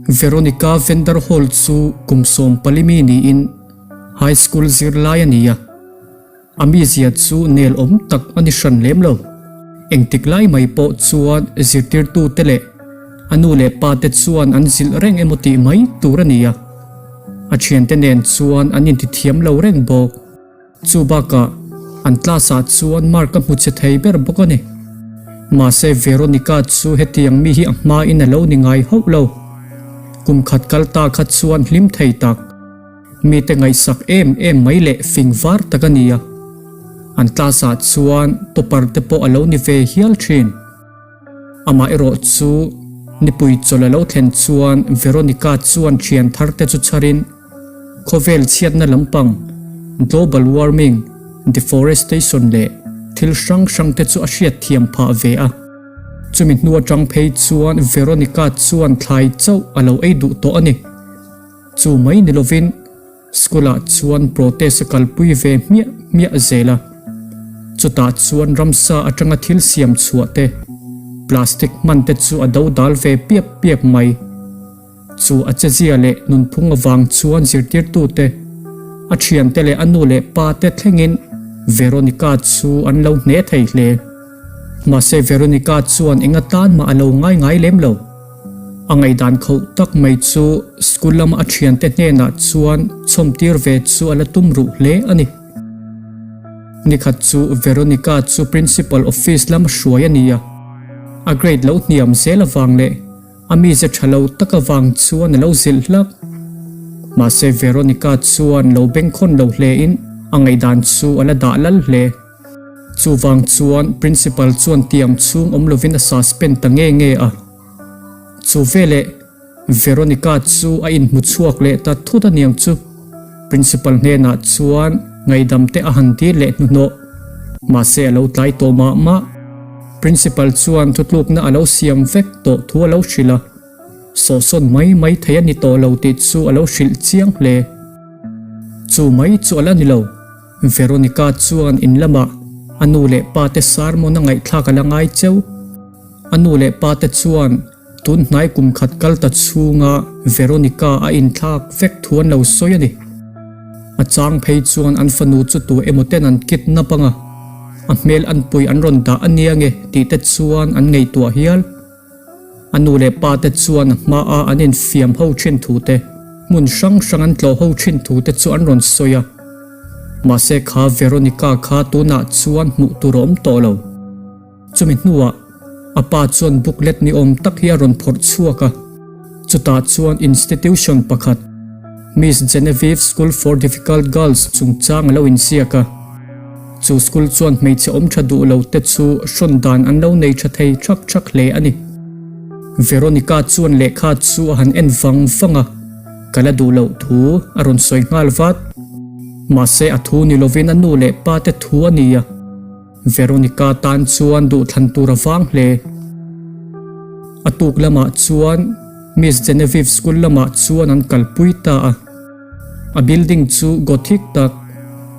Veronica Vanderholt chu kum 14 mi niin high school zirlai a ni a. A mizia chu nel awm tak a ni hran lem lo. Engtik lai mai pawh chuan zirtirtute leh a nu leh pa te chuan an zilh reng emaw tih mai tur a ni a. A thiante nen chuan an intithiam lo reng bawk. Chu bakah an class ah chuan mark a hmu che thei ber bawk a ni. Mahse Veronica chu hetiang mi hi a hmain a lo ni ngai hauh lo. Kum khat kal ta kha chuan hlim thei tak. Mite ngaihsak em em mai leh fing var tak a ni a. An class ah chuan topper te pawh a lo ni ve hial thin. Amah erawh chu nipui chawlh a lo thlen chuan Veronica chuan thian thar te chu chharin khawvel chhiatna lampang, global warming, deforestation leh thil hrang hrang te chu a hriat thiam phah ve a. Chumi hnu atang phei chuan Veronica chuan thlai chauh a lo ei duh tawh a ni. Chu mai ni lovin school-ah chuan protest a kalpui ve hmiah hmiah zel a. Chutah chuan ramsa atanga thil siam chhuah te, plastic hman te chu a do dal ve piap piap mai. Chu a chezia leh nunphung avang chuan zirtirtute, a thiante leh a nu leh pa te thlengin Veronica chu an lo hne thei hle. Mahse Veronica chuan eng atan mah a lo ngai ngai lem lo. A ngaihdan khoh tak mai chu school lama a thiante hnenah chuan chhawmtir ve chu a la tum ruh hle a ni. Nikhat chu Veronica chu principal office lama hruai a ni a, a grade lo hniam zel avang leh a mize tha lo tak avang chuan a lo zilh hlak. Mahse Veronica chuan lo bengkhawn lo hlein a ngaihdan chu a la dah lal hle. Chuvang chuan Principal chuan tiang chhung awm lovin a suspend ta nge nge a. Chu veleh Veronica chu a inhmu chhuak leh ta thut a niang chu. Principal hnenah chuan ngaihdam te a han dil leh hnuhnawh. Mahse a lo tlai tawh mah mah. Principal chuan thutlukna a lo siam vek tawh thu a lo hrilh a. Sawhsawn mai mai thei a ni tawh lo tih chu a lo hrilh chiang hle. Chu mai chu a la ni lo. Veronica chuan in lamah a nu leh pa te sermon a ngaihthlak a la ngai cheu. A nu leh pa te chuan tun hnai kum khat kal ta chhunga Veronica a inthlak vek thu an lo sawi a ni. A chang phei chuan an fanu chu tu emaw ten an kidnap anga a hmel an pui an rawn dah a nia nge tih te chuan an ngaihtuah hial. A nu leh pa te chuan a hmaa an infiam ho thin thu te, hmun hrang hrang an tlawh ho thin thu te chu an rawn sawi a. Mahse kha Veronica kha tunah chuan hmuh tur a awm tawh lo. Chumi hnuah a pa chuan booklet ni awm tak hi a rawn phawrh chhuak a. Chutah chuan institution pakhat, Miss Genevieve School for Difficult Girls chungchang a lo inziak a. Chu school chuan hmeichhe awm tha duh lo te chu hrawn dan an lo nei tha thei thak thak hle a ni. Veronica chuan lehkha chu a han en vang vang a, ka la duh loh thu a rawn sawi nghal vat. Mahse a thu ni lovin a nu leh pa te thu a ni a. Veronica tan chuan duhthlan tur a vang hle. A tuk lamah chuan Miss Genevieve school lamah chuan an kalpui ta a. A building chu Gothic tak,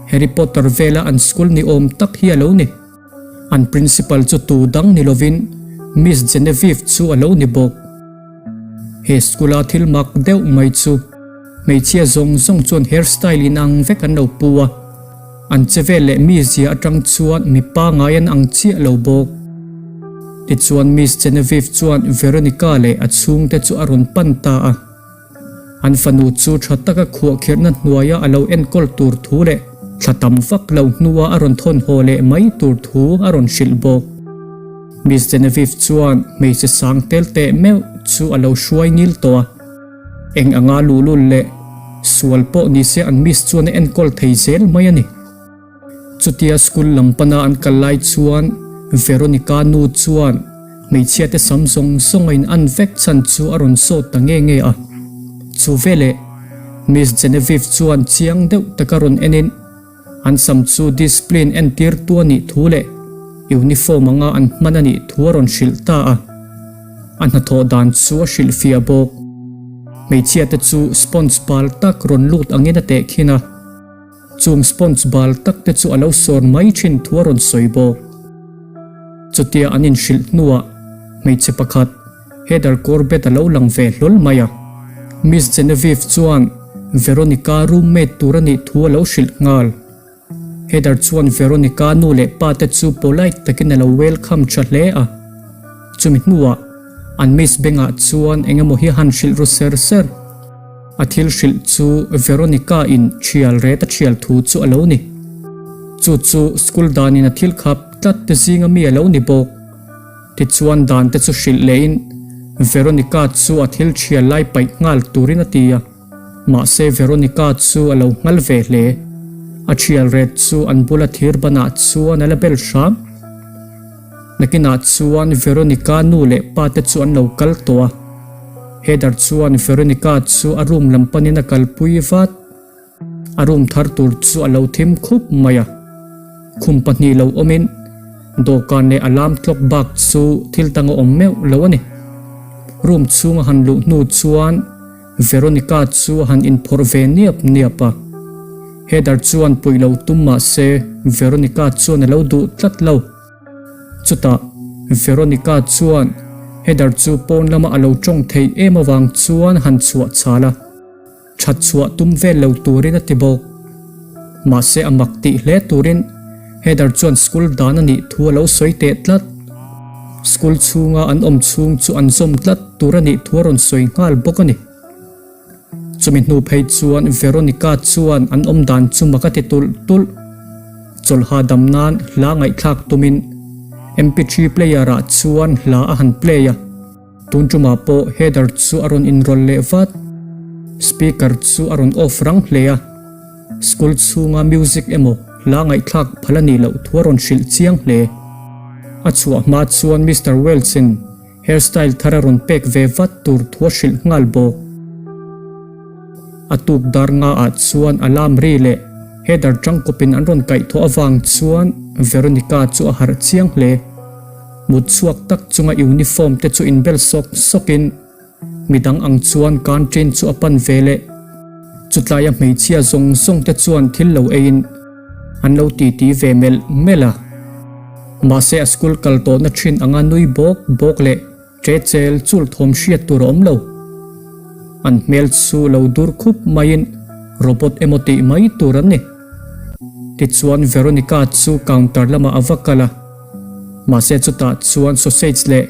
Harry Potter vela an school ni awm tak hi a lo ni. An principal chu tu dang ni lovin Miss Genevieve chu a lo ni bawk. He school a thil mak deuh mai chu hmeichhia zawng zawng chuan hairstyle inang vek an lo pu a, an che vel leh mizia atang chuan mipa ngai an ang chiah lo bawk. Tichuan Miss Genevieve chuan Veronica leh a chhungte chu a rawn pan ta a. An fanu chu tha taka khuahkhirhna hnuaia a lo enkawl tur thu leh thla tam vak lo hnua a rawn thawn haw leh mai tur thu a rawn hrilh bawk. Miss Genevieve chuan hmeichhe sang tel teh meuh chu a lo hruai ngil tawh a. Eng anga luhlul leh sual pawh nise an miss chuan a enkawl thei zel mai a ni. Chutia school lam pana an kal lai chuan Veronica nu chuan hmeichhia te sam zawng zawng a in an vek chhan chu a rawn sawt ta nge nge a. Chu veleh Miss Genevieve chuan chiang deuh taka rawn en in an sam chu discipline entir tu a nih thu leh uniform anga an hman a nih thu a rawn hrilh ta a. A hnathawh dan chu a hrilhfiah bawk. Hmeichhia te chu sponge bal tak rawn lut angin a tehkhin a. Chung sponge bal tak te chu a lo sawr mai thin thu a rawn sawi bawk. Chutia an inhrilh hnuah hmeichhe pakhat Heather Corbett a lo lang ve hlawl mai a. Miss Genevieve chuan Veronica roommate tur a nih thu a lo hrilh nghal. Heather chuan Veronica nu leh pa te chu polite takin a lo welcome tha hle a. Chumi hnuah an Miss bengah chuan eng emaw hi a han hrilh ru ser ser. A thil hrilh chu Veronica in thial ret a thial thu chu a lo ni. Chu chu school danin a thil khap tlat te zinga mi a lo ni bawk. Tichuan dan te chu hrilh lehin Veronica chu a thil thial lai paih nghal turin a ti a. Mahse Veronica chu a lo nghal ve hle. A thial ret chu an bula thir banah chuan a la bel hram. Nakinah chuan Veronica nu leh pa te chu an lo kal tawh a. Heather chuan Veronica chu a room lam panin a kalpui vat. A room thar tur chu a lo thim khup mai a. Khum pahnih lo awmin dawhkan leh alarm clock bak chu thil dang a awm meuh lo a ni. Room chhunga han luh hnu chuan Veronica chu a han inphawrh ve niap niap a. Heather chuan puih lo tum mah se Veronica chuan a lo duh tlat lo. Chutah Veronica chuan Heather chu pawn lama a lo tawng theih em avang chuan han chhuah chhal a. That chhuah tum vel lo turin a ti bawk. Mahse a mak tih hle turin Heather chuan school dan a nih thu a lo sawi teh tlat. School chhunga an awm chhung chu an zawm tlat tur a nih thu a rawn sawi nghal bawk a ni. Chumi hnu phei chuan Veronica chuan an awm dan chu mak a ti tulh tulh. Chawlha dam nan hla ngaihthlak tumin MP3 player ah chuan hla a han play a. Tun tumah pawh Heather chu a rawn inrawlh leh vat. Speaker chu a rawn off rang hle a. School chhunga music emaw hla ngaihthlak phal a nih loh thu a rawn hrilh chiang hle. A chhuah hma chuan Mister Welch-in hairstyle thar a rawn pek ve vat tur thu a hrilh nghal bawk. A tuk dar nga ah chuan alarm ri leh Heather tangkawpin an rawn kaihthawh avang chuan Veronica chu a harh chiang hle. Mut chhuak tak chunga uniform te chu inbel sawk sawkin midang ang chuan canteen chu a pan ve leh. Chutlaia hmeichhia zawng zawng te chuan thil lo eiin an lo titi ve melh melh a. Mahse a school kal tawhna thin anga nui bawk bawk leh ṭe chel chul thawm hriat tur a awm lo. An hmel chu lo dur khup maiin robot emaw tih mai tur an ni. Tichuan Veronica chu counter lamah a va kal a. Mahse chutah chuan sausage leh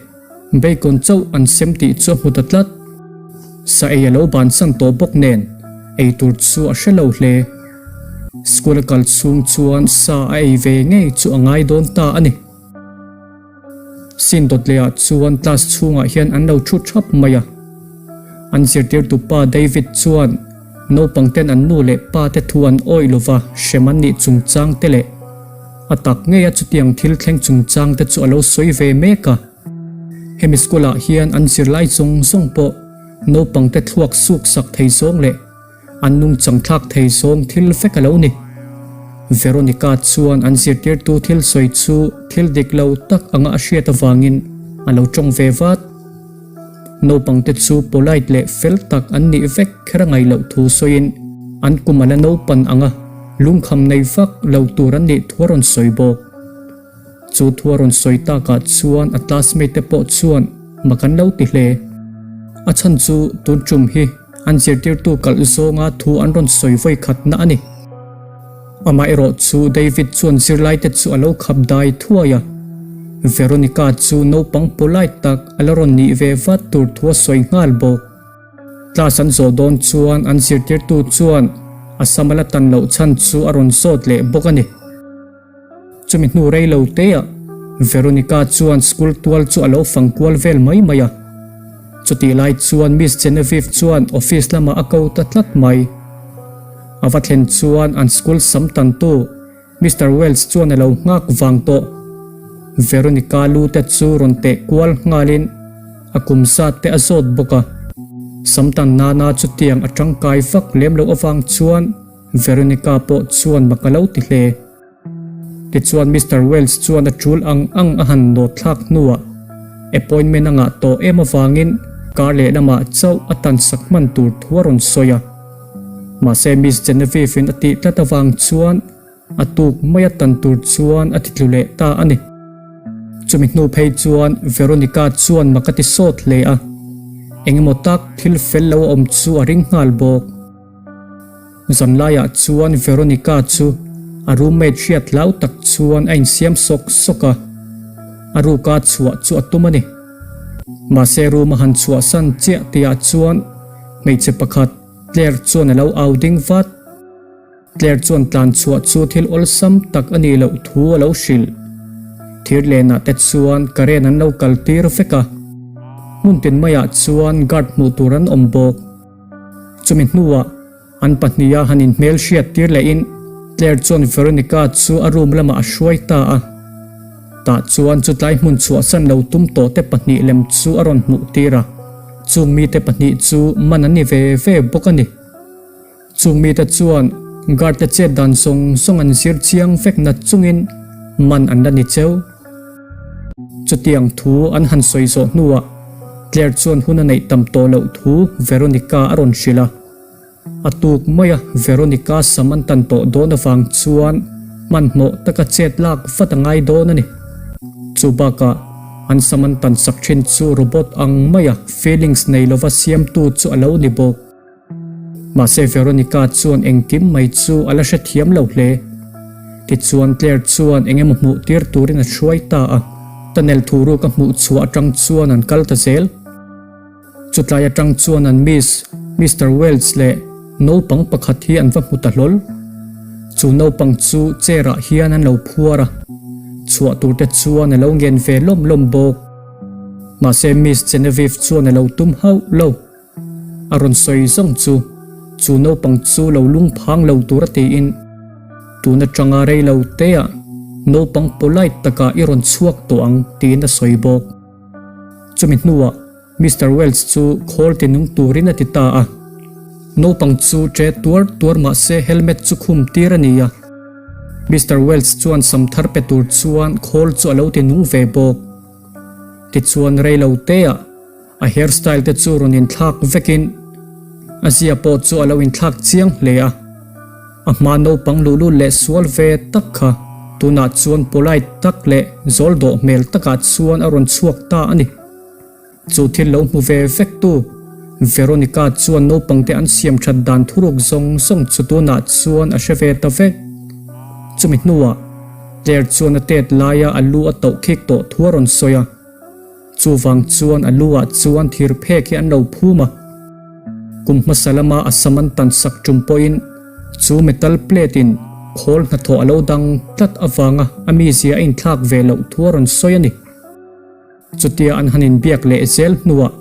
bacon chauh an sem tih chu a hmu ta tlat. Sa ei a lo bansan tawh bawk nen ei tur chu a hre lo hle. School a kal chhung chuan sa a ei ve ngei chu a ngai dawn ta a ni. Sin dawt leh ah chuan class chhungah hian an lo thu thap mai a. An zirtirtu pa David chuan naupang ten an nu leh pa te thu an awih lova hrem an nih chungchang te leh A tak ngei a chutiang thil thleng chungchang te chu a lo sawi ve mek a. Hemi school ah hian an zirlai zawng zawng pawh naupang te thluak suk sak thei zawng leh an nungchang thlak thei zawng thil vek a lo ni. Veronica chuan an zirtirtu thil sawi chu thil dik lo tak anga a hriat avangin a lo tawng ve vat. Naupang te chu polite leh fel tak an nih vek kher a ngaih loh thu sawiin an kum a la naupan ang a, lungkham nei vak lo tur an nih thu a rawn sawi bawk. Chu thu a rawn sawi takah chuan a classmate te pawh chuan mak an lo ti hle. A chhan chu tun tum hi an zirtirtu kalh zawnga thu an rawn sawi vawi khatna a ni. Amaherawh chu David chuan zirlaite chu a lo khap dai thuai a, Veronica chu naupang polite tak a la rawn nih ve vat tur thu a sawi nghal bawk. Class an zawh dawn chuan an zirtirtu chuan a sam a la tan loh chhan chu a rawn zawt leh bawk a ni. Chumi hnu rei lo teah Veronica chuan school tual chu a lo fang kual vel mai mai a. Chutih lai chuan Miss Genevieve chuan office lamah a ko ta tlat mai. A va thlen chuan an school sam tantu Mister Wells chuan a lo nghak vang tawh. Veronica lu te chu rawn teh kual nghalin a kum zat te a zawt bawk a. Sam tan nana chutiang a tangkai vak lem loh avang chuan Veronica pawh chuan mak a lo ti hle. Tichuan Mister Wells chuan a tul ang ang a han nawt thlak hnuah appointment a ngah tawh em avangin kar leh lamah chauh a tan sak hman tur thu a rawn sawi a. Mahse Miss Genevieve in a tih tlat avang chuan a tuk mai a tan tur chuan a ti tlu leh ta a ni. Chumi hnu phei chuan Veronica chuan mak a ti sawt hle a. Engemaw tak thil fel lo a awm chu a ring nghal bawk. Zanlaiah chuan Veronica chu a roommate hriat hlau tak chuan a insiam sawk sawk a, a ruka chhuah chu a tum a ni. Mahse room a han chhuahsan chiah tihah chuan hmeichhe pakhat Claire chuan a lo au ding vat. Claire chuan tlan chhuah chu thil awlsam tak a nih loh thu a lo hrilh. Thir lenah te chuan current an lo kal tir vek a, hmun tin maiah chuan guard hmuh tur an awm bawk. Chumi hnuah an pahniha han inhmel hriat tir lehin Claire chuan Veronica chu a room lamah a hruai ta a. Tah chuan chutlai hmun chhuahsan lo tum tawhte pahnih lem chu a rawn hmuh tir a, chung mite pahnih chu man an ni ve ve bawk a ni. Chung mite chuan guard te chet dan zawng zawng an zir chiang vek nat chungin man an la ni cheu. Chutiang thu an han sawi zawh hnuah Claire chuan hun a neih tam tawh loh thu Veronica a rawn hrilh a. A tuk maia Veronica sam an tan tawh dawn avang chuan hmanhmawh taka chet lak vat a ngai dawn a ni. Chu bakah an sam an tan sak thin chu robot ang maia feelings nei lova siamtu chu a lo ni bawk. Mahse Veronica chuan engkim mai chu a la hrethiam lo hle. Tichuan Claire chuan eng emaw hmuh tir turin a hruai ta a, tunnel thuruk a hmuh chhuah atang chuan an kal ta zel. Chutlai atang chuan an miss, Mister Welch leh naupang pakhat hi an va hmu ta hlawl. Chu naupang chu chair ah hian an lo phuar a, chhuah tur te chuan a lo ngen ve lawm lawm bawk. Mahse Miss Genevieve chuan a lo tum hauh lo. A rawn sawi zawng chu, chu naupang chu lo lungphang lo tur a tiin, tun atanga rei lo teah naupang polite takah i rawn chhuak tawh ang tiin a sawi bawk. Chumi hnuah Mister Welch chu khawl ti nung turin a ti ta a. Naupang chu ṭe tuar tuar mah se helmet chu khum tir a ni a. Mister Welch chuan sam thar pe tur chuan khawl chu a lo ti nung ve bawk. Tichuan rei lo teah A hairstyle te chu rawn inthlak vekin a zia pawh chu a lo inthlak chiang hle a. A hma naupang luhlul leh sual ve tak kha tunah chuan polite tak leh zawl dawh hmel takah chuan a rawn chhuak ta a ni. Chu thil lo hmu ve vek tu Veronica chuan naupang te an siam that dan thuruk zawng zawng chu tunah chuan a hre ve ta vek. Chumi hnuah Claire chuan a tet laia a lu a tauh khik tawh thu a rawn sawi a. Chuvang chuan a lu ah chuan thir phek hi an lo phum a, kum hmasa lama a sam an tan sak tum pawhin chu metal plate in khawl hnathawh a lo dang tlat avanga a mizia a inthlak ve loh thu a rawn sawi a ni. Chutia an han inbiak leh zel hnuah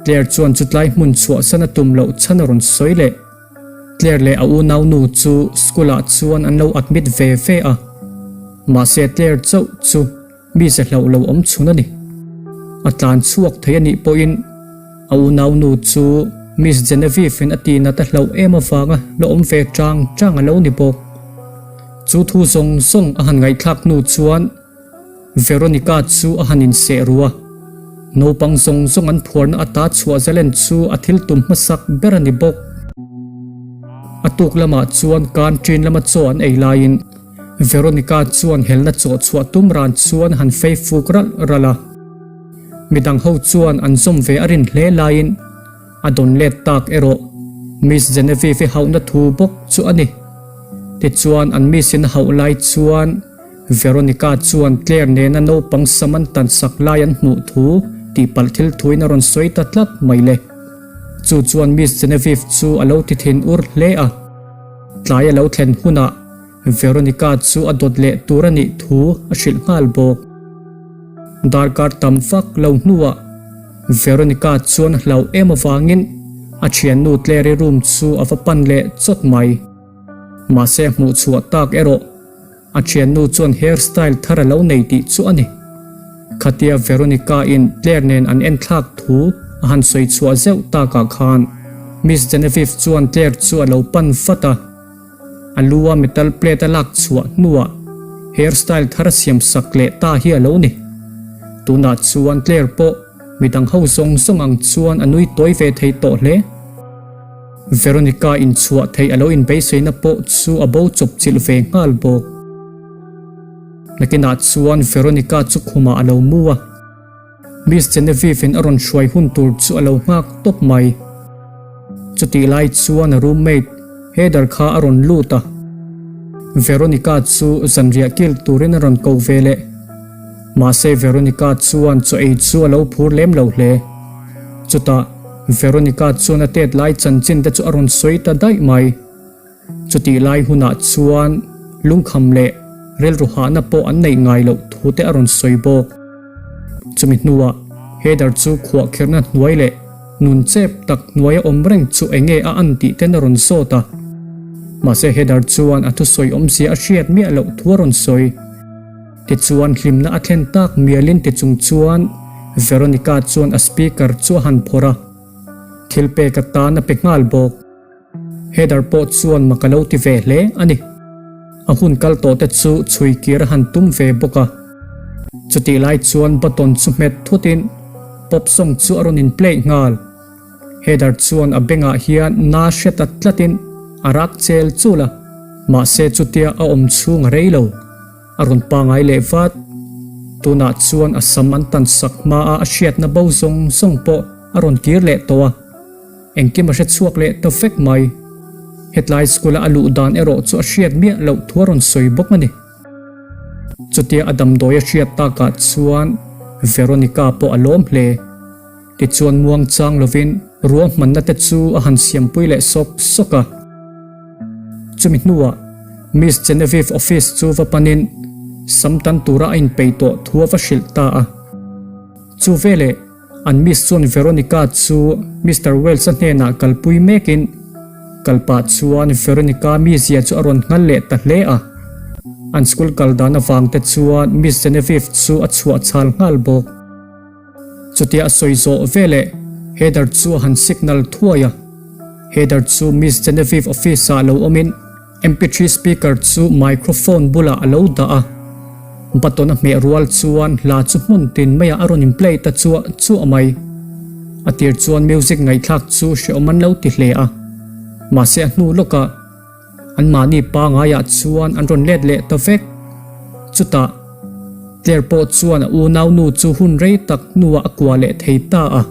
Claire chuan chutlai hmun chhuahsan a tum loh chhan a rawn sawi leh. Claire leh a unaunu chu school ah chuan an lo admit ve ve a, mahse Claire chauh chu Mi ze hlauh lo awm chhun a ni. A tlan chhuak thei a nih pawhin a unaunu chu Miss Genevieve-in a tihnat a hlauh em avanga la awm ve chang chang a lo ni bawk. Chu thu zawng zawng a han ngaihthlak hnu chuan Veronica chu a han inseh ru a, naupang zawng zawng an phuarna ata chhuah zalen chu a thil tum hmasak ber a ni bawk. A tuk lamah chuan canteen lama chaw an ei laiin Veronica chuan helna chawh chhuah tum ran chuan han fei fuk ralh ralh a. Midang ho chuan an zawm ve a rin hle laiin a dawn let tak erawh Miss Genevieve-i hauhna thu bawk chu a ni. Tichuan an Miss in a hauh lai chuan Veronica chuan Claire nena naupang sam an tan sak lai an hmuh thu tihpalh thil thuin a rawn sawi ta tlat mai le. Chu chuan Miss Genevieve chu a lo ti thin ur hle a. Tlai a lo thlen hunah Veronica chu a dawt leh tur a nih thu a hrilh nghal bawk. Darkar tam vak lo hnuah Veronica chuan a hlauh em avangin a thiannu Clary room chu a va pan leh chawt mai. Mahse a hmuh chhuah tak erawh a thiannu chuan hair style thar a lo nei tih chu a ni. Khatia Veronica in Claire nen an enthlak thu a han sawi chhuah zeuh takah khan Miss Genevieve chuan Claire chu a lo pan vat a. A lu a metal plate a lak chhuah hnuah hair style thar a siam sak leh ta hi a lo ni. Tunah chuan Claire pawh midang ho zawng zawng ang chuan a nui tawi ve thei tawh hle. Veronica inchhuah theih a lo inbeiseina pawh chu a bo chawp chilh ve nghal bawk. Nakinah chuan Veronica chu khumah a lo mu a. Miss Genevieve-in a rawn hruai hun tur chu a lo nghak tawp mai. Chutih lai chuan a roommate Heather kha a rawn lut a, Veronica chu zanriah kil turin a rawn ko ve leh. Mahse Veronica chuan chaw ei chu a lo phur lem lo hle. Chutah Veronica chuan a tet lai chanchin te chu a rawn sawi ta daih mai. Chutih lai hunah chuan lungkham leh rilru hahna pawh an neih ngai loh thu te a rawn sawi bawk. Chumi hnuah Heather chu khuahkhirhna hnuai leh nun chep tak hnuaia awm reng chu enge a an tih ten a rawn zawt a. Mahse Heather chuan a thusawi awmzia a hriat miah loh thu a rawn sawi. Tichuan hlimna a thlen tak mialin ti chung chuan Veronica chuan a speaker chu a han phawrh a, thil pek atan a pe nghal bawk. Heather pawh chuan mak a lo ti ve hle a ni. A hun kal tawh te chu chhui kir a han tum ve bawk a. Chutih lai chuan button chu hmet thutin pop song chu a rawn in play nghal. Heather chuan a bengah hian na hre ta tlatin a rak chel chul a, mahse chutia a awm chhung a rei lo. A rawn pangai leh vat. Tunah chuan a sam an tan sak hmaa a hriatna bo zawng zawng pawh a rawn kir leh tawh a. Engkim a hre chhuak leh ta vek mai. Hetlai school a a luh dan erawh chu a hriat miah loh thu a rawn sawi bawk a ni. Chutia a damdawi a hriat takah chuan Veronica pawh a lawm hle. Tichuan muang chang lovin ruahmanna te chu a han siampui leh sawk sawk a. Chumi hnuah Miss Genevieve office chu va panin sam tan tura a inpeih tawh thu a va hrilh ta a. Chu veleh An miss chuan Veronica chu Mister Wells-a hnenah kalpui mekin kal pah chuan Veronica mizia chu a rawn nghal leh ta hle a. An school kal dan avang te chuan Miss Genevieve chu a chhuah chhal nghal bawk. Chutia a sawi zawh veleh Heather chu a han signal thuai a. Heather chu Miss Genevieve office-ah lo awmin, MP3 speaker chu microphone bulah a lo dah a, button a hmeh rual chuan hla chu hmun tin maiah a rawn in play ta chuah chuah mai. A tir chuan music ngaihthlak chu hrehawm an lo ti hle a, mahse a hnu lawkah anmahni pangaiah chuan an rawn let leh ta vek. Chutah Claire pawh chuan a unaunu chu hun rei tak hnuah a kuah leh thei ta a.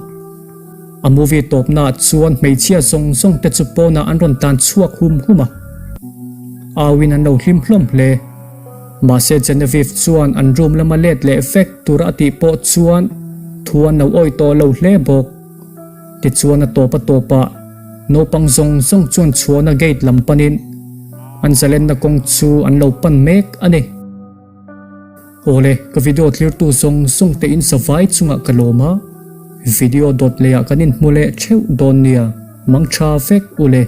A movie tawpnaah chuan hmeichhia zawng zawng te chu pawnah an rawn tan chhuak hum hum a. Auin an lo hlim hlawm hle. Mahse Genevieve chuan an room lama let leh vek tura a tih pawh chuan thu an lo awih tawh lo hle bawk. Tichuan a tawp a tawpah naupang zawng zawng chuan chhuahna gate lam panin an zalenna kawng chu an lo pan mek a ni. Awle, ka video thlirtu zawng zawng te in savai chungah ka lawm a, video dawt leh ah kan inhmu leh theuh dawn nia, mang tha vek ule.